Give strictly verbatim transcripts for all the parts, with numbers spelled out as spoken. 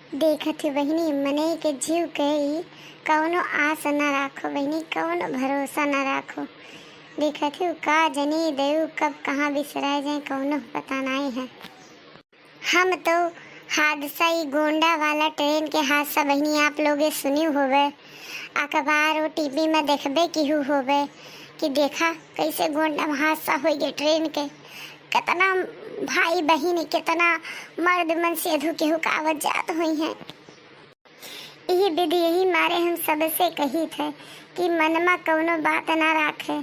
देखत हूँ बहिनी, मनई के जीव के ई कौनो आस न राखो बहिनी, कौनो भरोसा न राखो। देखत हूँ का जनी देऊ कब कहाँ बिसराए जाए, कौनो पता नाई है। हम तो हादसा, ई गोंडा वाला ट्रेन के हादसा बहिनी आप लोगे सुनी होवे, अखबार और टीवी में देखबे किहू होवे कि देखा कैसे गोंडा में हादसा होइ गए ट्रेन के। कितना भाई बहिन, कितना मर्द मनसेधू केहू का आवत जात होइहैं। यही विधि, यही मारे हम सबसे कहित है कि मन में कौनो बात ना राखे।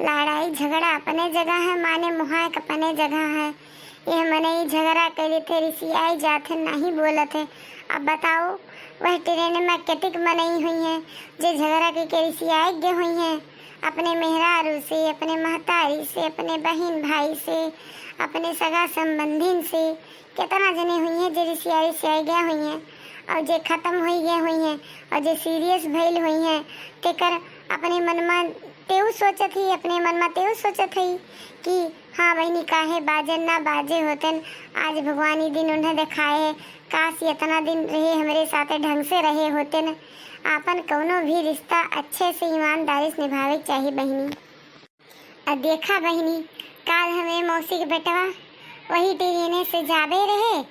लड़ाई झगड़ा अपने जगह है, माने मुहायक अपने जगह है। यह मनई झगड़ा कइ लेत है, रिसियाई जात है, नहीं बोलत है। अब बताओ, वह ट्रेन में केतिक मनई होइहैं जे झगड़ा कइ के रिसियाई गए होइहैं अपने मेहरारू से, अपने महतारी से, अपने बहिन भाई से, अपने सगा संबंधिन से। कितना जने होइहैं जे रिसियाई रिसियाई गए होइहैं और जे खत्म होइ गए होइहैं और जे सीरियस भइल होइहैं, तेकर अपने मन में तेऊ सोचत ही, अपने मन में तेऊ सोचत ही कि हाँ बहिनी, काहे बाजन ना बाजे होतेन, आज भगवान ई दिन उन्हें देखाए है। काश इतना दिन रहे हमरे साथे, ढंग से रहे होतेन। आपन कौनो भी रिश्ता अच्छे से ईमानदारी से निभावे के चाही बहिनी। अब देखा बहिनी, काल हमें मौसी के बेटवा वही ट्रेने से जाबे रहे,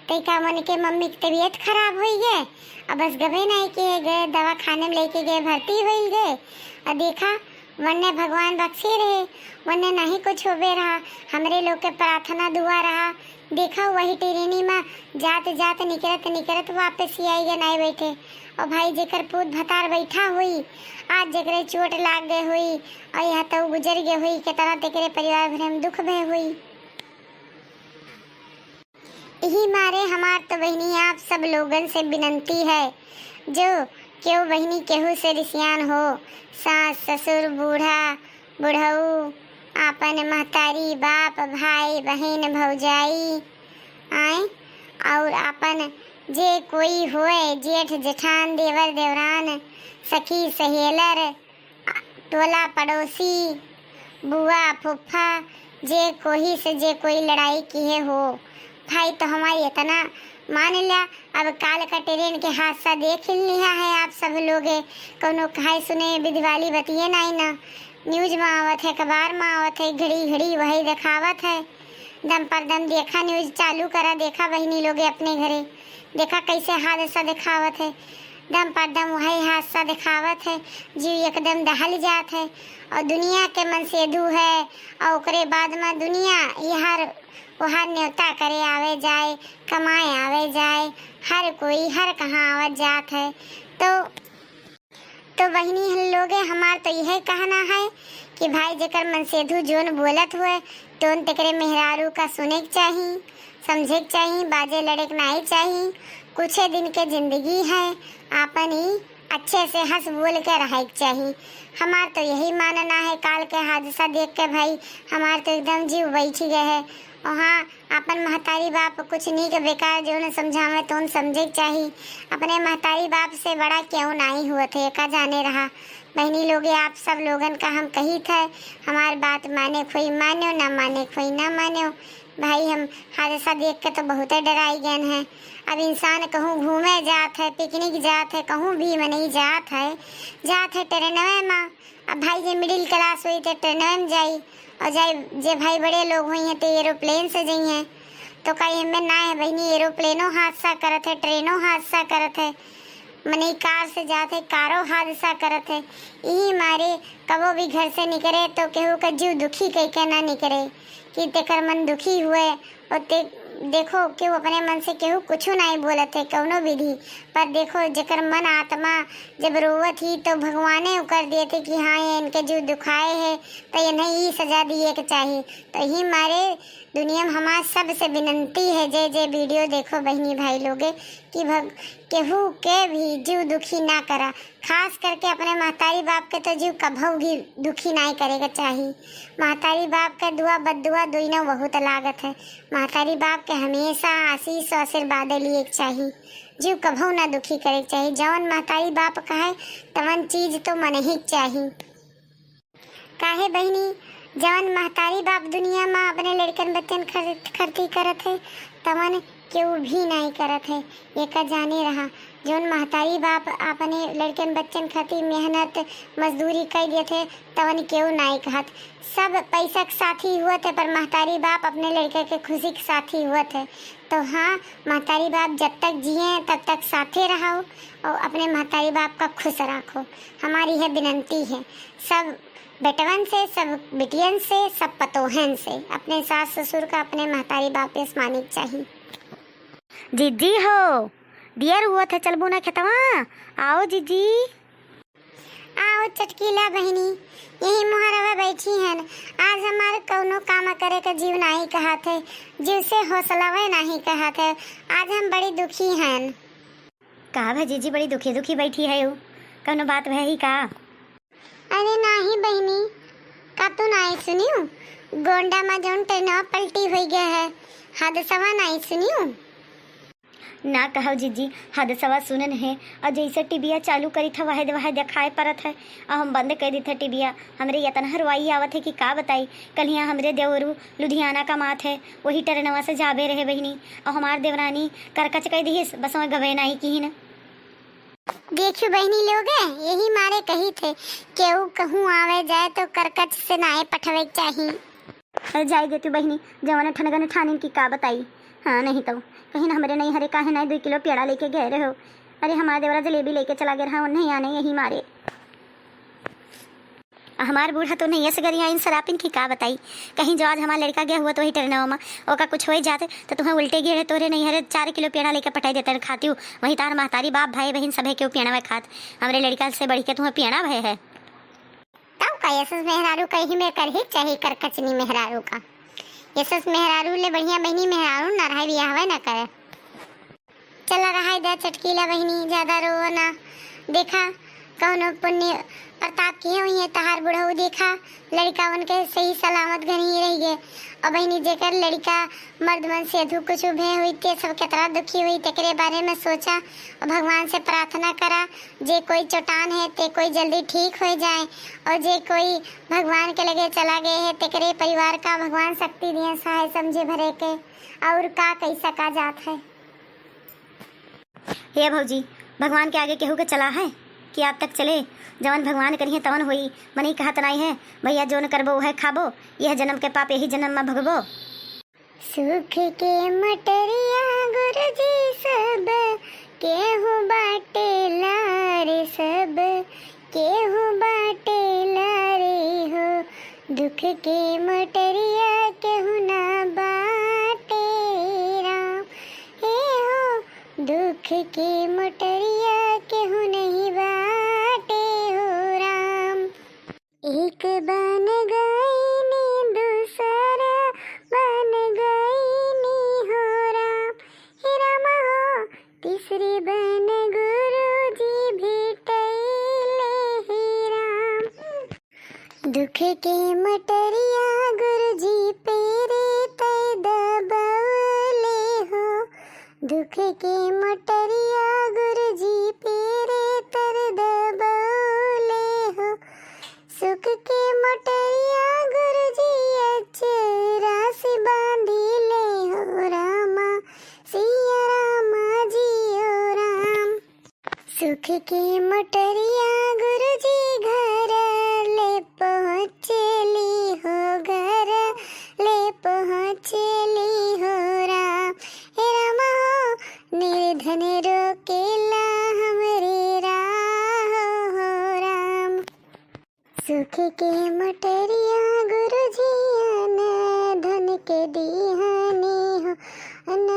तैका मन के मम्मी के तबीयत खराब होई गए, अब बस गबे नहीं किए गए, दवाखाने में लेके गए, भर्ती होई गए। अब देखा, वन्ने भगवान बख्शे रहे, वन्ने नहीं कुछ होबे रहा, हमरे लोग के प्रार्थना दुआ रहा। देखा, वही ट्रेनी में जात जात निकरत निकरत वापस ही आई गए, नहीं बैठे। और भाई, जेकर पूत भतार बैठा हुई, आज जेकरे चोट लाग गए हुई और यहाँ तो गुजर गए हुई, कितना तेकरे परिवार भरे में दुख भय हुई। यही मारे हमार तो बहिनी आप सब लोगन से विनंती है, जो केहू बहिनी केहू से रिसियान हो, सास ससुर, बूढ़ा बुढ़ऊ, आपन महतारी बाप, भाई बहिन भौजाई, आए, और आपन जे कोई होए, जेठ जेठान, देवर देवरान, सखी सहेलर, टोला पड़ोसी, बुआ फुफ्फा, जे कोही से जे कोई लड़ाई किहे हो, भाई तो हमारी इतना मान लिया। अब काल का ट्रेन के हादसा देख ही लिया है आप सब लोगे, कौनो कहाई सुने विधि वाली बतिये नाई ना। न्यूज में आवत है, अखबार में आवत है, घड़ी घड़ी वही देखावत है। दम पर दम देखा, न्यूज चालू करा, देखा बहिनी लोगे अपने घरे, देखा कैसे हादसा देखावत है। दम पर दम वही हादसा देखावत है, जीव एकदम दहल जात है। और दुनिया के मनसेधू है, और ओकरे बाद में दुनिया इहर ओहर न्योता करे आवे जाए, कमाए आवे जाए, हर कोई हर कहाँ आवत जात है। तो, तो बहिनी हम लोगे, हमार तो यह कहना है कि भाई जेकर मनसेधू जोन बोलत हुए, तोन तेकरे मेहरारू का सुने के चाही, समझे के चाही, बाजे लड़े के नाई चाही। कुछे दिन के जिंदगी है, आपन ई अच्छे से हंस बोल के रहे के चाही। हमार तो यही मानना है, काल के हादसा देख के भाई हमार तो एकदम जीव बैठ गए है। वहाँ आपन महतारी बाप कुछ नीक बेकार जौन समझावे तौन समझे के चाही। अपने महतारी बाप से बड़ा केहू नाई हुवत है, एका जाने रहा। बहिनी लोगे, आप सब लोगन का हम कहित है, हमार बात माने कोई मान्यो, ना माने कोई ना मान्यो। भाई हम हादसा देख के तो बहुते डराई गए हैं। अब इंसान कहूँ घूमे जात है, पिकनिक जात है, कहूँ भी मनई जात है, जात है ट्रेनवे में। अब भाई जे मिडिल क्लास हुई तो ट्रेनवे में जाई, और जाई जे भाई बड़े लोग हुई हैं तो एरोप्लेन से जाई हैं। तो कही हमें ना है बहिनी, एरोप्लेनो हादसा करत है, ट्रेनो हादसा करत है, मनई कार से जात है, कारो हादसा करत है। यही मारे कबो भी घर से निकरे तो केहू का जीव दुखी कह के ना निकरे कि तेकर मन दुखी हुए। और ते, देखो, केहू अपने मन से केहू कुछ नहीं बोलत है कौनो विधि, पर देखो, जेकर मन आत्मा जब रोवत ही तो भगवाने उकर देते कि हाँ, ये इनके जीव दुखाए है, तो इन्हें ई सजा दिए के चाही। तो यही मारे दुनिया में हमार सबसे विनंती है, जे जे वीडियो देखो बहिनी भाई लोगे, कि भग केहू के भी जीव दुखी ना करा, खास करके अपने महतारी बाप के तो जीव कभऊ भी दुखी नाई करे के चाही। महतारी बाप के दुआ बद्दुआ दोनों बहुत लागत है। महतारी बाप के हमेशा आशीष और आशीर्वाद लिए के चाही, जीव कभऊ ना दुखी करे के चाही। जवन महतारी बाप कहे तवन चीज तो मन ही के चाही। काहे बहिनी, जवन महतारी बाप दुनिया मा अपने लड़कन बच्चन खर-, खरती करत है, तवन केहू भी नाई करत है। एका जाने रहा, जौन महतारी बाप अपने लड़कन बच्चन खातिर मेहनत मजदूरी कई देत है, तवन केहू नाई कहत। सब पैसा के साथी हुअत है, पर महतारी बाप अपने लड़का के खुशी के साथी हुअत है। तो हाँ, महतारी बाप जब तक जिए तब तक साथे रहो और अपने महतारी बाप का खुश रखो। हमारी यह विनती है सब बेटवन से, सब बिटियन से, सब पतोहन से, अपने सास ससुर का अपने महतारी बाप यस माने के चाही। जीजी हो, दियर हुअत है, चलबू ना खेतवा? आओ जीजी। आओ चटकीला बहिनी, यही मोहरवा बैठी हन। आज हमार कौनो काम करे के जीव नाही कहत है, जीव से हौसलावे नाही कहत है। आज हम बड़ी दुखी हन। का भा जीजी बड़ी दुखी दुखी बैठी है हो, कौनो बात भई का? अरे नाही बहिनी, का तू नाही सुनियो? गोंडा मा जौन ट्रेनवा पलटी होई गए है, हादसवा नाही सुनियो? ना कहव जीजी, हादसवा सुनन है, और जैसे टीविया चालू करी था, वहे वहे देखाए परत है, और हम बंद कर दी था टीविया। हमरे इतना हरवाई आवत है कि का बताई। कल यहाँ हमरे देवरू लुधियाना कमात है, वही ट्रेनवा से जाबे रहे बहिनी, और हमार देवरानी करकच कह दिहिस, बसवा गवे नाही किहिन। देखियो बहिनी लोग, यही मारे कही थे, केहू कहूँ आवे जाए तो करकच से नाए पठवे के चाही। अरे जाए देती बहिनी, जवन ठनगन ठानिन की का बताई। हाँ, नहीं तो कहीं ना हमरे नहीं हरे काहे ना दुई किलो पेड़ा लेके गए रहो। अरे हमारा देवरा जलेबी लेके चला गया रहा, नहीं आने यही मारे। आ हमार बूढ़ा तो नहीं ऐसे गरिया इन शरापिन की का बताई। कहीं जो आज हमार लड़का गया हुआ तो वही ट्रेनवा में ओका कुछ हो जाते तो तुम्हें उल्टे गिरे तोरे नहीं हरे चार किलो पेड़ा लेके पठाई देते खाती हूँ। वही तार महतारी बाप भाई बहन सभे के पेड़वा खात। हमरे लड़का से बढ़ के तुम्हें पेड़ा भय है। तब का यशस मेहरारू कहीं में करही चाही करकचनी मेहरारू का। यशस मेहरारू ले बढ़िया बहनी मेहरारू ना रहे बियाहवे ना करे। चला रहाई दे चटकीला बहिनी, ज्यादा रोवो ना। देखा, कौनो पुण्य प्रताप किहे हुई है तहार बुढ़ऊ। देखा, लड़का उनके सही सलामत घर ही रह गए। और बहिनी, जेकर लड़का मर्द मन से अधू कुछ भे हुई, ते सब कितना दुखी हुई, तेकरे बारे में सोचा और भगवान से प्रार्थना करा। जे कोई चोटान है, ते कोई जल्दी ठीक हो जाए, और जे कोई भगवान के लगे चला गए है, तेकरे परिवार का भगवान शक्ति दिए, सहाय समझे भरे के। और का कही सका जात है? हे भौजी, भगवान के आगे केहू के चला है कि आप तक चले? जवन भगवान करिहे तवन होई। मनई कहत नाई है, भैया, जोन करबो उहे खाबो, यह जन्म के पाप यही जन्म में भगबो। सुख के मटरिया गुरुजी सब केहू बाटे लारे, सब केहू बाटे लारे हो। दुख के मटरिया केहू ना बाटे राम, हे हो। दुख के मटरिया केहू नहीं बाटे हो राम। एक बन गईनी, दूसरा बन गईनी हो राम, हे राम हो। तीसरी बन गुरुजी भेटैले हे राम। दुख के मटरिया गुरुजी पेरे तै दबौले हो। दुख के मटरिया गुरुजी पेरे तर दबौले हो। सुख के मटरिया गुरुजी अचरा से बांधिले हो रामा, सिया रामा जियो राम। सुख के मटरिया गुरुजी घर ले पहुँचली हो, घर ले पहुँचली हो राम। हे राम हो, निर्धन रोकेला हमरे राह हो राम। सुख के मटरिया गुरुजी अन धन के दीहनी हो, अन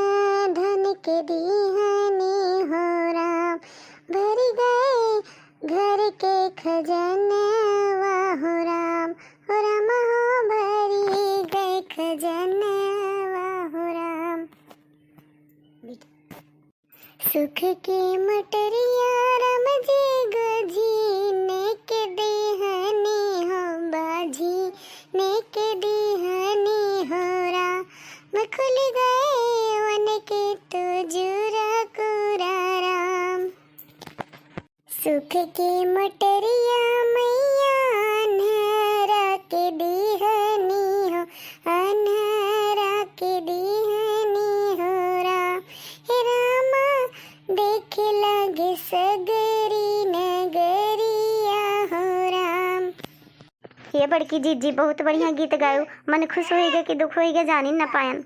धन के दीहनी हो राम। भर गए घर के खजनवा हो राम, हो राम हो, भरी गए खजनवा हो राम। सुख के मटरिया राम जी गझिने के देहनी हो, बाझिने के देहनी हो राम। खुल गए वन के तो जुरा कुरा राम। सुख के मटरिया मैया अन्हरा के देहनी हो, अन्हरा के देहनी हो राम। गे सगरी नगरिया हो राम। ये बड़की जीजी, बहुत बढ़िया गीत गायू। मन खुश होइगा कि दुख होइगा, जानी न पायन।